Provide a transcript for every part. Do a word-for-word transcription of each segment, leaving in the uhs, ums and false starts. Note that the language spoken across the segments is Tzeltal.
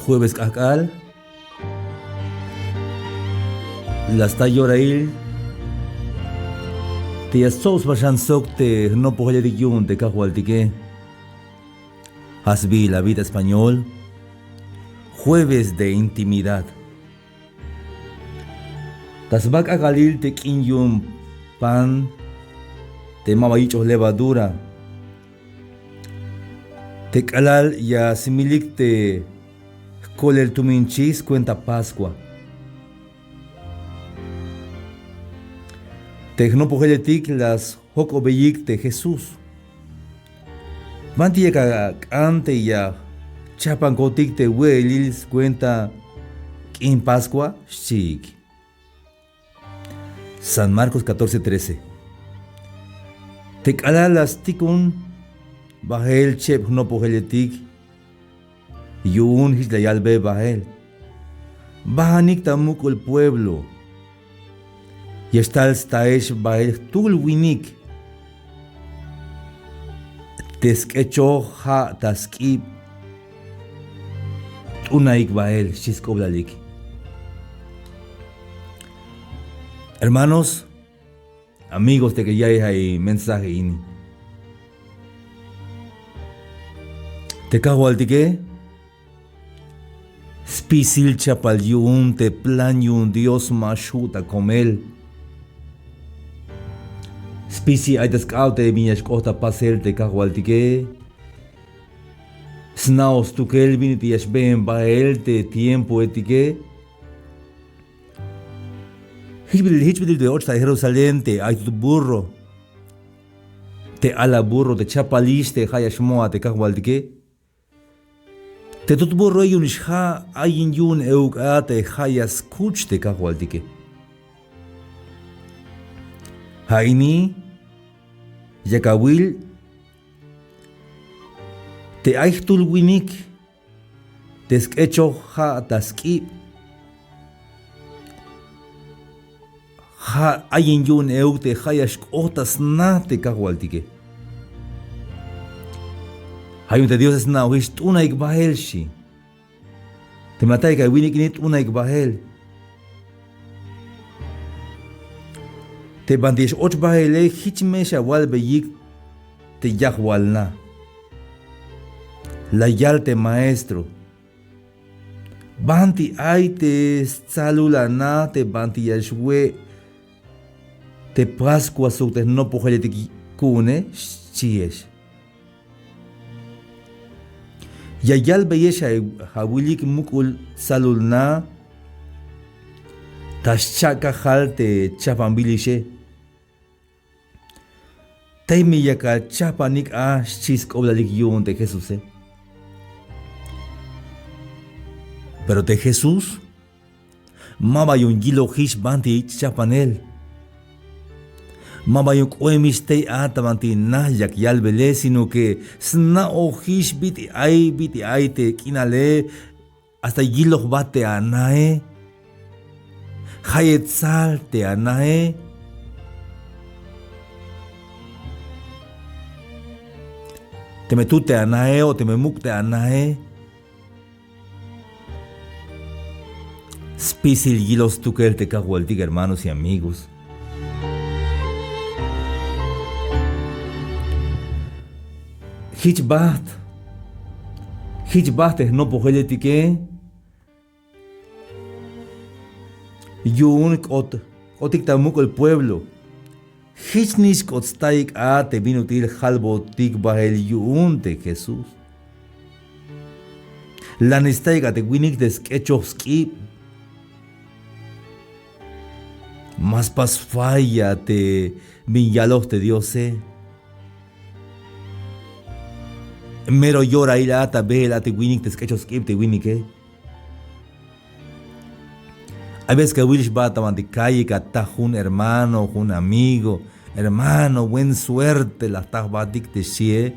Jueves k'ajk'al la sta yorail te ya stsob sba xan sok te jnopojeletik yu'un te Kajwaltike. Ja' sbiil abi ta español: Jueves de intimidad. Ta sba k'ajk'alil te k'in yu'un pan te maba yich'oj levadura, te k'alal ya smilik te jkolel tumin chij skuenta Pascua, te jnopojeletik la sjok'obeyik te Jesús: ¿Banti yak ak'an te ya jchajpankotik te we'elil skuenta k'in Pascua? xchiik. San Marcos catorce trece. Te k'alal la stikun bael cheb jnopojeletik yu'un, jich la yalbe bael: Bajanik ta muk'ul pueblo, ya xtal staex bael jtul winik te sk'echoj ja' ta sk'ib, t'unaik bael, xchi sk'oblalik. Hermanos, amigos, te ya'iy ja' i mensaje ini, te Kajwaltike spisil chapal yu'un te plan yu'un Dios, ma xju' ta komel. Spisil ay ta sk'ab te bin ya xk'ot ta pasel te Kajwaltike. Sna'oj stukel bin ut'il ya xbeen bael te tiempoetike. Jich bit'il, jich bit'il te och ta Jerusalén te ay tut burro, te ala burro te chapalix te ja' ya xmo a te Kajwaltike. Te tut burroe yu'unix ja' ayin yu'un euk a te ja' ya skuch te Kajwaltike. Ja' ini yak awil te ay jtul winik te sk'echoj ja' ta sk'ib, ja' ayin yu'un euk te ja' ya xk'ot ta sna te Kajwaltike. Ja' yu'un te Diose sna'ojix t'unaik bael, xchi. Teme la ataik awinik ini, t'unaik bael. Te banti ya x-och baele, jich me xawalbeyik te yajwal na. La yal te maestro: ¿Banti ay te stsalul a na te banti ya xwe' te Pascua sok te jnopojeletik ku'une? xchiex. Ya yalbeyex a, awilik muk'ul tsalul na ta xcha'kajal te chajpanbilixe. Tey me yak achajpanik a, xchi sk'oblalik yu'un te Jesuse. Pero te Jesús maba yu'un yilojix banti yich' chajpanel. Maba yu'un k'oemix tey a ta banti na yak yalbele, sino que sna'ojix bit'il ay, bit'il ay te k'inale, hasta yilojbat te anae. Jayeb tsal te anae. Teme tut te anae o teme muk' te anae. Spisil yiloj stukel te Kajwaltik, hermanos y amigos. Jich bajt, jich bajt te jnopojeletike yu'un k'ot, k'otik ta muk'ul pueblo. Jichnix k'ot staik a te bin ut'il jalbotik bael yu'un te Jesús. Lanix staik a te winik te sk'echoj sk'ib. Ma spas falla te bin yaloj te Diose. Mero yorail a ta beel a te winik te sk'echoj sk'ib te winike. Hay veces que awilix jba ta banti calle, ka ataj jun hermano, jun amigo: hermano, buen suerte la jta jbatik, te xchie.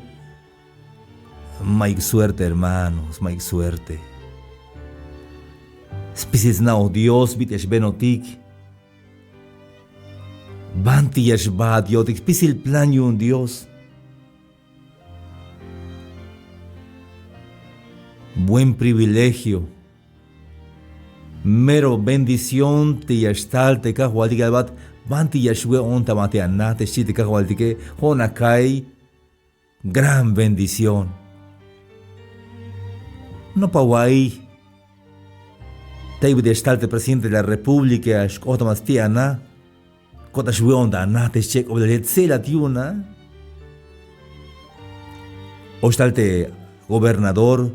Mayuk suerte, hermanos, mayuk suerte. Spisil sna'oj Dios bit'il ya xbenotik. Banti ya xbaat yo'tik, spisil plan yu'un Dios. Buen privilegio Mero bendición te ya xtal te Kajwaltik, ya yalbat: banti ya xwe'on ta banti ana, te xchi te Kajwaltike. Jo'on ya ka'iy gran bendición. Nopa awa'iy, tey bit'il ya xtal te presidente de la República, ya xk'ot ta banti ana, ko'tan xwe'on ta ana, te xchi ak'oblale, tse'elat yu'un a. O xtal te gobernador,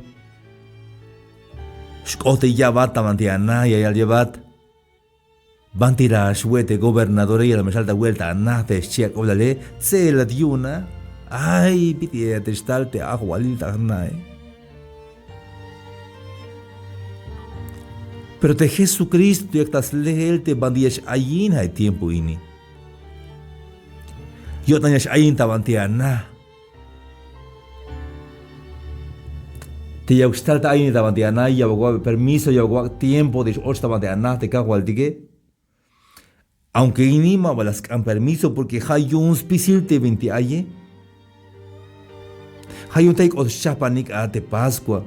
xk'ot te ya'bat ta banti ana, ya yal ya'bat: banti la xwe' te gobernadore, ya la me xtal ta we'el ta ana, te xchi ak'oblale, tse'elat yu'un a. Ay, bit'il ya te xtal te ajwalil ta jnae. Pero te Jesucristo yak ta sleel te banti ya x-ayin ja' tiempo ini. Yo'tan ya x-ayin ta banti ana. Te ya xtal ta ayin ta banti ana, ya wak' permiso, ya wak' tiempo te x-och ta banti ana te Kajwaltike. Aunque ini ma ba la sk'an permiso, porque ja' yu'un spisil te binti aye. Ja' yu'un tey k'ot xchajpanik a te Pascua.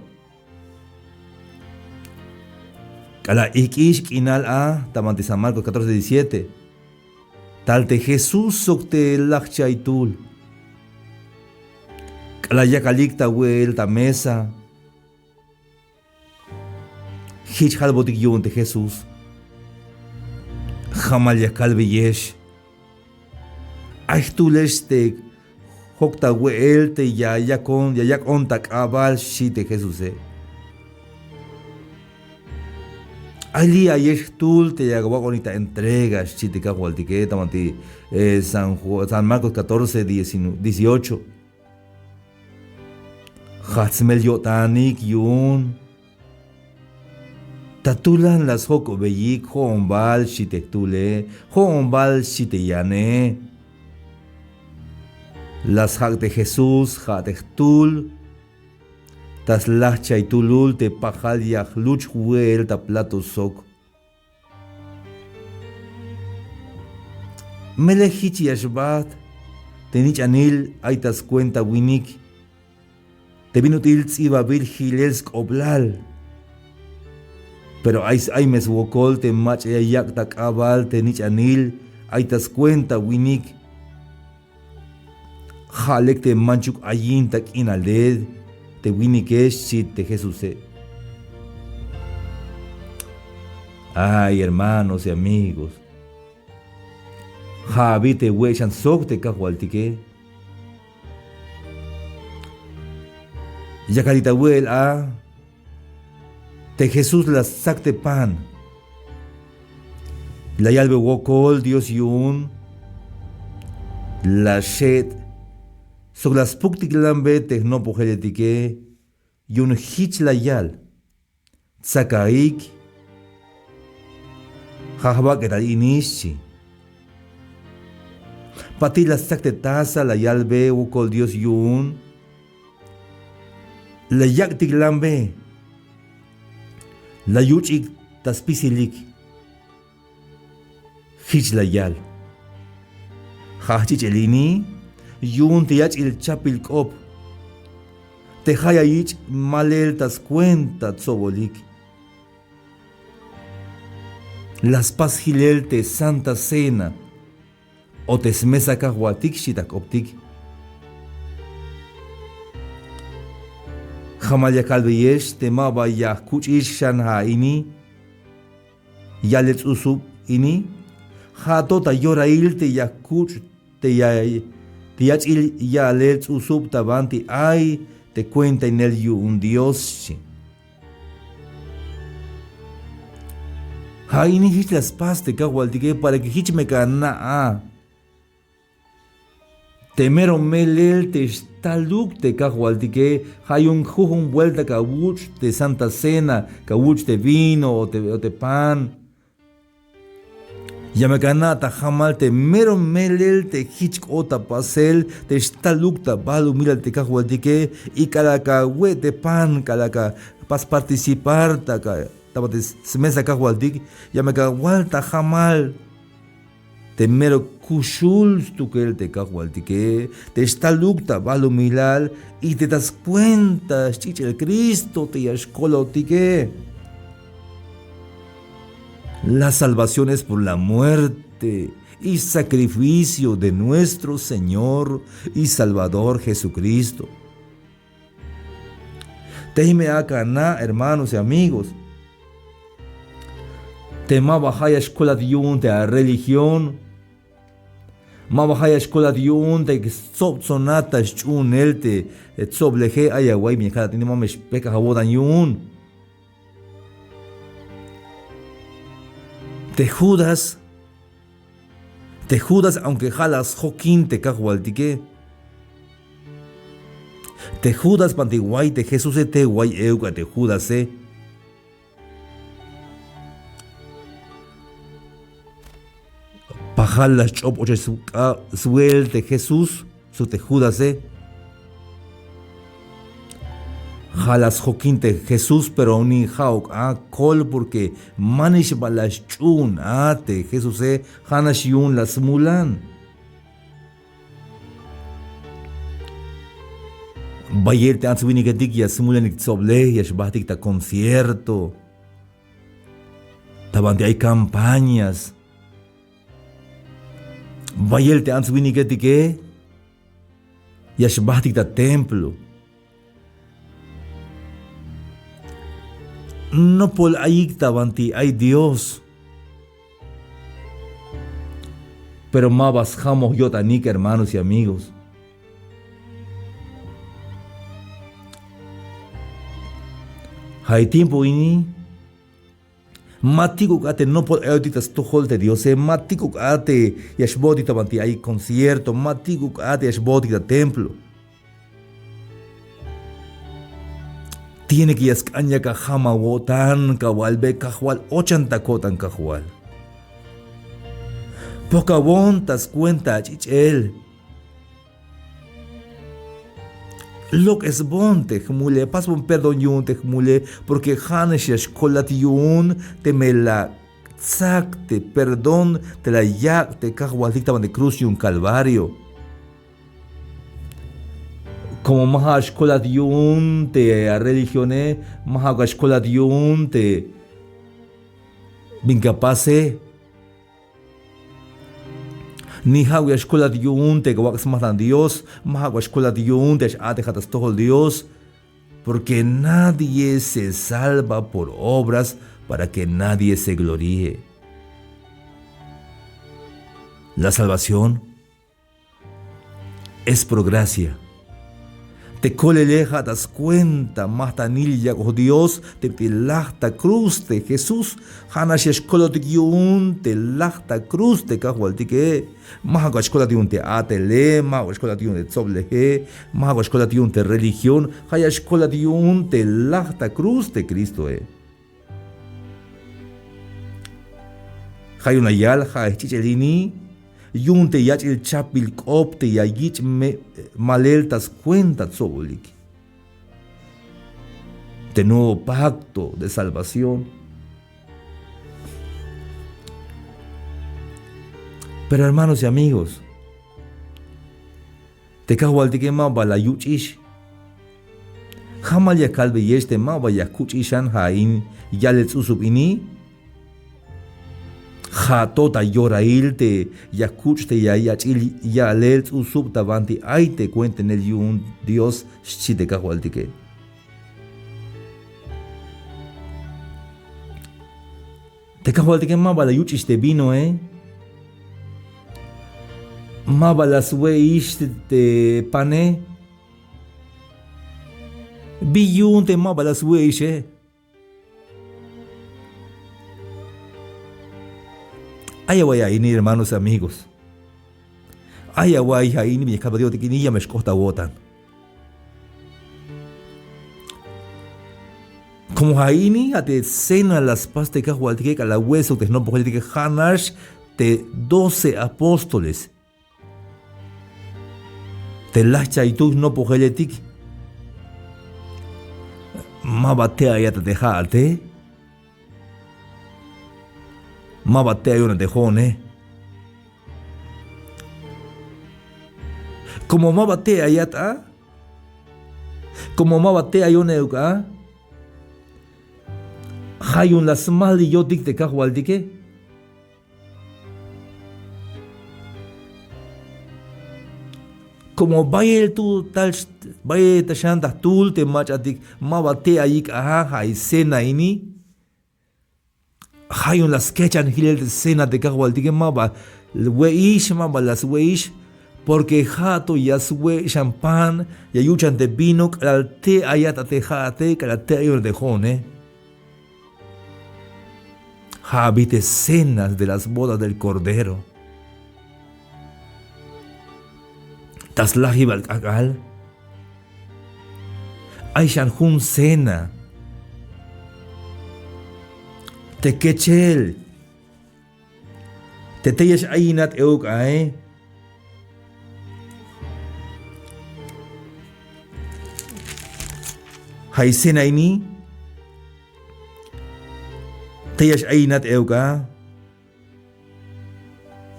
K'alal ijk'ix k'inal a, ta banti San Marcos catorce diecisiete. Tal te Jesús sok te lajchaytul. K'alal yakalik ta we'el ta mesa, jich jalbotik yu'un te Jesús: Jamal ya kalbeyex, ay jtulex te jok ta we'el te ya yak'on, ya yak'on ta k'abal, xchi te Jesuse. Ay li' ayex jtul te ya awak'onik ta entrega, xchi te Kajwaltike, ta banti, eh, San Ju-, San Marcos catorce, diecinueve, dieciocho. Jajch smel yo'tanik yu'un. Ta tulan la sjok'obeyik, jo'on bal, xchi te jtule, jo'on bal, xchi te yane. La sjak' te Jesús ja' te jtul ta slajchaytulul te pajal ya jluch jwe'el ta plato sok. Melel jich ya xbaht te nich'anil ay ta skuenta winik, te bin ut'il ts'ibabil jilel sk'oblal. Pero ay, ay me swokol te mach'a ya yak' ta k'abal te nich'anil ay ta skuenta winik. Ja' lek te manchuk ayin ta k'inale te winike, xchi te Jesuse. Ay, hermanos y amigos, ja' abi te we' xan sok te Kajwaltike. Yakalik ta we'el a, te Jesús la stsak te pan, la yalbe: Wokol Dios yu'un, la xet' sok la spuktiklanbe te jnopojeletike, yu'un jich la yal: Tsakaik, ja' jbak'etal ini, xchi. Patil la stsak te taza, la yalbe: Wokol Dios yu'un, la yak'tiklanbe, la yuch'ik ta spisilik. Jich la yal: Ja' jch'ich'el ini yu'un te yach'il chapbil k'op, te ja' ya yich' malel ta skuenta tsobolik. La spas jilel te Santa Cena o te smesa Kajwaltik, xchi ta jk'optik. Jamal ya kalbeyex te ma ba ya jkuch'ix xan ja' ini, ya'lel ts'usub ini, ja' to ta yorail te ya jkuch' te ya, te yach'il ya'lel ts'usub ta banti ay te kuentainel yu'un Dios, xchi. Ja' ini jich la spas te Kajwaltike para que jich me ka na' a te mero melel te xtaluk te Kajwaltike. Ja' yu'un jujun buelta ka wuch' te Santa Cena, ka wuch' te vino o te, o te pan. Ya me ka na' ta jamal te mero melel te jich k'ot ta pasel te xtaluk ta balumilal te Kajwaltike, y k'alal ka we' te pan, k'alal ka pas participar ta ka, ta banti smesa Kajwaltik, ya me ka wal ta jamal te mero kuxul stukel te Kajwaltike, te xtaluk ta balumilal, y te ta skuenta sch'ich'el Cristo te ya xkolotike. La salvación es por la muerte y sacrificio de nuestro Señor y Salvador Jesucristo. Teme ak'a na, hermanos y amigos, te maba ja' ya xkolat yu'un te a religión, maba ja' ya xkolat yu'un te stsobtsonat ta xch'uunel te tsobleje, ay awa'iy bin ya kalat ini, mame xpek'aj awo'tan yu'un. Te Judas, te Judas, aunque ja' la sjokin te kajwaltike, te Judas banti way te Jesuse, te way euk a te Judase. Pajal la sch'op ochel swel te Jesús sok te Judase. Ja' la sjokin te Jesús, pero ni ja'uk a kol, porque manix ba la sch'uun a te Jesuse, ja'nax yu'un la smulan. Bayel te ants winiketik ya smulanik tsoblej, ya xbajtik ta concierto, ta banti ay campañas. Bayel te ants winiketike ya xbajtik ta templo. Nopol ayik ta banti ay Dios. Pero maba sjamoj yo'tanik, hermanos y amigos. Ja' e tiempo ini, ma tik'uk a te nopol ayotik ta stojol te Diose, ma tik'uk a te ya xbootik ta banti ay concierto, ma tik'uk a te ya xbootik ta templo. Tiene que ya sk'an yak ajam awo'tan, kawalbe Kajwal, ochan ta ko'tan Kajwal. Pokawon ta skuenta ach'ich'el. Lok'esbon te jmule, pasbon perdón yu'un te jmule, porque ja'nax ya xkolat yu'un teme la tsak te perdón te la yak' te Kajwaltik ta banti cruz yu'un Calvario. Como ma ja'uk xkolat yu'un te a religione, ma ja'uk xkolat yu'un te bin ka pase. Ni ja'uk ya xkolat yu'un te wak' smajtan Dios, ma ja'uk ya xkolat yu'un te x-a'tejat ta stojol Dios, porque nadie se salva por obras para que nadie se gloríe. La salvación es por gracia. Te kolele ja' ta skuenta majtanil yak'oj Dios te bit'il laj ta cruz te Jesús. Ja'nax ya xkolotik yu'un te laj ta cruz te Kajwaltike. Ma ja'uk ya xkolat yu'un te a'tele, ma ja'uk ya xkolat yu'un te tsobleje, ma ja'uk ya xkolat yu'un te religión, ja' ya xkolat yu'un te laj ta cruz te Cristoe. Ja' yu'un la yal, ja' e jch'ich'el ini yu'un te yach'il chapbil k'op te ya yich' me-, malel ta skuenta tsobolik. Te nuevo pacto de salvación. Pero hermanos y amigos, te Kajwaltike maba la yuch'ix. Jamal ya kalbeyex te maba ya kuch'ix xan ja' in ya'lel ts'usub ini. Ja' to ta yorail te ya kuch' te ya yach'il ya'lel ts'usub ta banti ay te kuentainel yu'un Dios, xchi te Kajwaltike. Te Kajwaltike maba la yuch'ix te vinoe, maba la swe'ix te pane. Bi yu'un te maba la swe'ixe. Ay awa'iy a ini, hermanos, amigos. Ay awa'iy a ini, bin ya kalbat yo'tik ini, ya me xk'ot awo'tan. Como ja' ini, ja' te cena la spas te Kajwaltike k'alal awe' sok te jnopojeletike, ja'nax te doce apóstoles. Te lajchaytuj jnopojeletik. Maba te' ayat a te ja'ate. Maba te' ayon a te jo'one. Como maba te' ayat a. Como maba te' ayon euk a. Ja' yu'un la smajliyotik te Kajwaltike. Como bayel tu tal, bayel ta xan ta jtul te mach'atik ma ba teyik a, ja' i cena ini. Ja' yu'un la skechan jilel te cena te Kajwaltike, ma ba we'ix, ma ba la swe'ix, porque ja' to ya swe' xan pan, ya yuch'an te vino k'alal teyat a te ja'ate, k'alal teyayon te jo'one. Ja' abi te cena de las bodas del Cordero. Ta slajibal k'ak'al ay xan jun cena. Te kechel te tey ya x-ayinat euk ae. Ja' i cena ini tey ya x-ayinat euk a.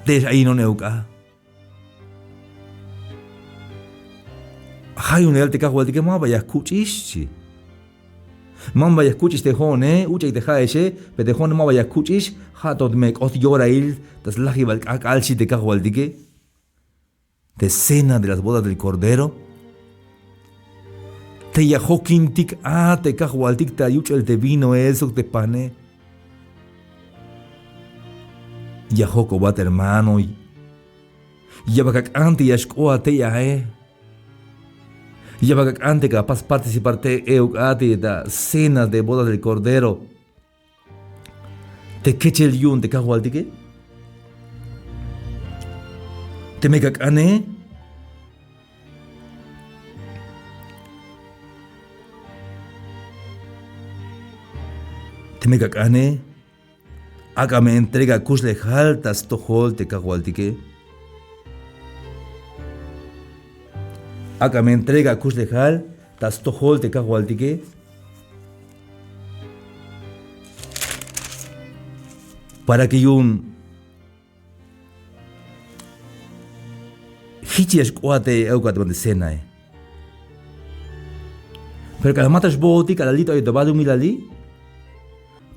Tey ya x-ayinon euk a. Ja' yu'un la yal te Kajwaltike, ma ba ya kuch'ix xchi. Ma ba ya kuch'ix te jo'one, uch'aik te ja'exe, pero te jo'one ma ba ya kuch'ix. Ja' to me k'ot yorail ta slajibal k'ak'al xchi te Kajwaltike. Te cena de las bodas del Cordero. Te ya jokintik a te Kajwaltik ta yuch'el te vinoe sok te pane. Ya jojk'obat hermano. Ya bal ak'an te ya xk'oat tey ae. Ya bal ak'an te ka pas participar tey euk a te ta cena de bodas del Cordero. Te kechel yu'un te Kajwaltike. Teme ka k'ane. Teme ka k'ane. Ak'a me entrega akuxlejal ta stojol te Kajwaltike. Ak'a me entrega akuxlejal ta stojol te Kajwaltike. Para que yu'un jich ya xk'oat tey euk a te cenae. Pero k'alal ma to xbootik, k'alal li' to ayot ta balumilali.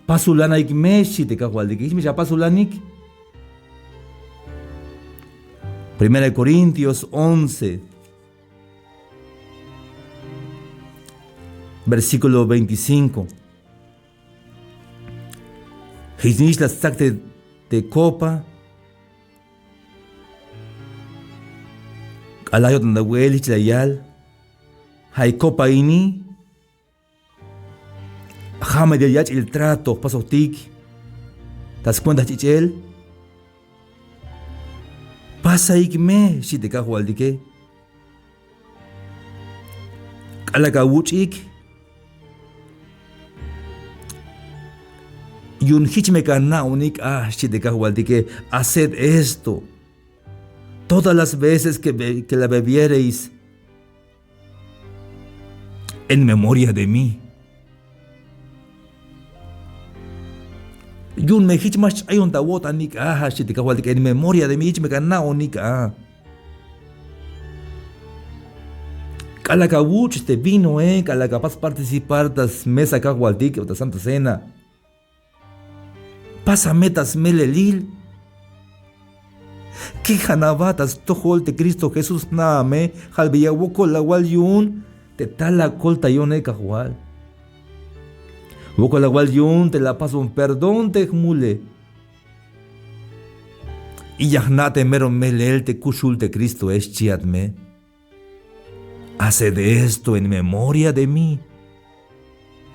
Pasulanaik me xchi te Kajwaltike. Jich me xa pasulanik. Primera de Corintios once, versículo veinticinco. Jichnix la stsak te, te copa. K'alal yo'tan ta we'el jich la yal. Ja' i copa ini. Ja' me te yach'il trato jpasojtik ta skuenta jch'ich'el. Pasaik me xchi te Kajwaltike. K'alal ka wuch'ik. Yu'un jich me ka na'onik a xchi te Kajwaltike. Haced esto todas las veces que be-, que la bebiereis en memoria de mí. Yu'un me jich ma xch'ayon ta awo'tanik a, ja' xchi te Kajwaltik, en memoria de mí, jich me ka na'onik a. K'alal ka wuch' te vinoe, k'alal ka pas participar ta smesa Kajwaltik o ta Santa Cena. Pasa me ta smelelil. Kejan aba ta stojol te Cristo Jesús, jna' me, jalbeya wokol awal yu'un te tal akoltayone Kajwal. Wokol awal yu'un te la apason perdón te jmule. Y ya jna' te mero melel te kuxul te Cristoe, xchiat me. Haced esto en memoria de mí.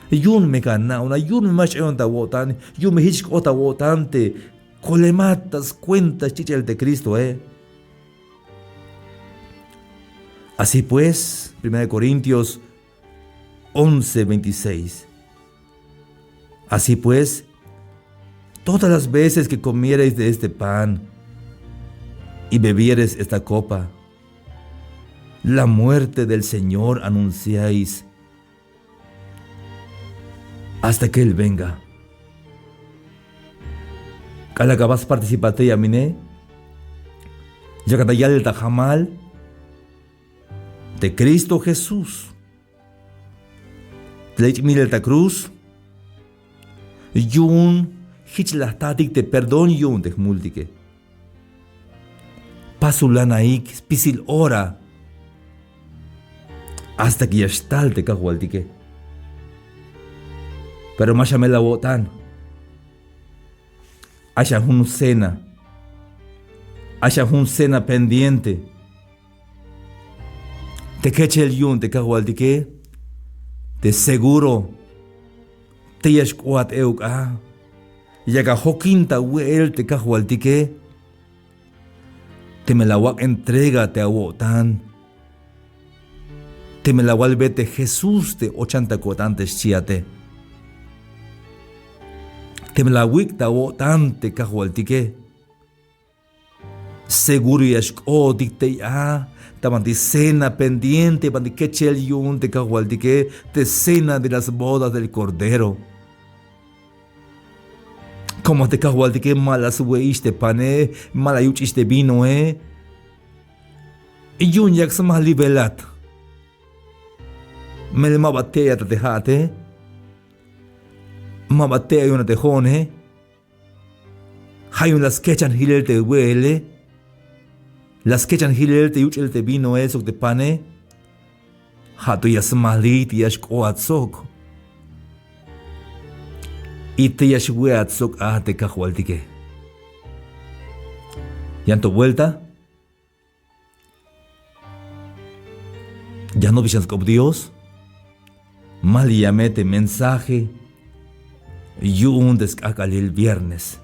Yu'un me ka na'on a, yu'un me ma xch'ayon ta awo'tan, yu'un me jich xk'ot ta awo'tan te kolemat ta skuenta xch'ich'el te Cristoe. Así pues, Primera de Corintios once veintiséis. Así pues, todas las veces que comiereis de este pan y bebiereis esta copa, la muerte del Señor anunciáis hasta que Él venga. K'alal ka pas participar tey a mine, yakat ta yalel ta jamal te Cristo Jesús te la yich' milel ta cruz, Yu'un jich la jtatik te perdón yu'un te jmultike. Pasulanaik spisil ora hasta que ya xtal te Kajwaltike. Pero ma xamel awo'tan. Ay xan jun cena. Ay xan jun cena pendiente. Te kechel yu'un te Kajwaltike, te seguro tey ya xk'oat euk a, yak ajokin ta we'el te Kajwaltike. Teme la awak' entrega te awo'tan, teme la awalbe te Jesús te ochan ta ko'tan te xchiate, teme la awik' ta awo'tan te Kajwaltike, seguro ya xk'ootik tey a ta banti cena pendiente, banti kechel yu'un te Kajwaltike, te cena de las bodas del Cordero. Como te Kajwaltike ma la swe'ix te pane, ma la yuch'ix te vinoe. Yu'un yak smajlibelat. Melel ma ba te'ayat te ja'ate. Ma ba te'ayonat te jo'one. Ja' yu'un la skechan jilel te we'ele. La skechan jilel te yuch'el te vinoe sok te pane. Ja' to ya smajli te ya xk'oat sok. Y te ya xwe'at sok a te Kajwaltike. Yan to vuelta. Ya jnopix xan sk'op Dios. Maliya me te mensaje yu'un te sk'ajk'alil viernes.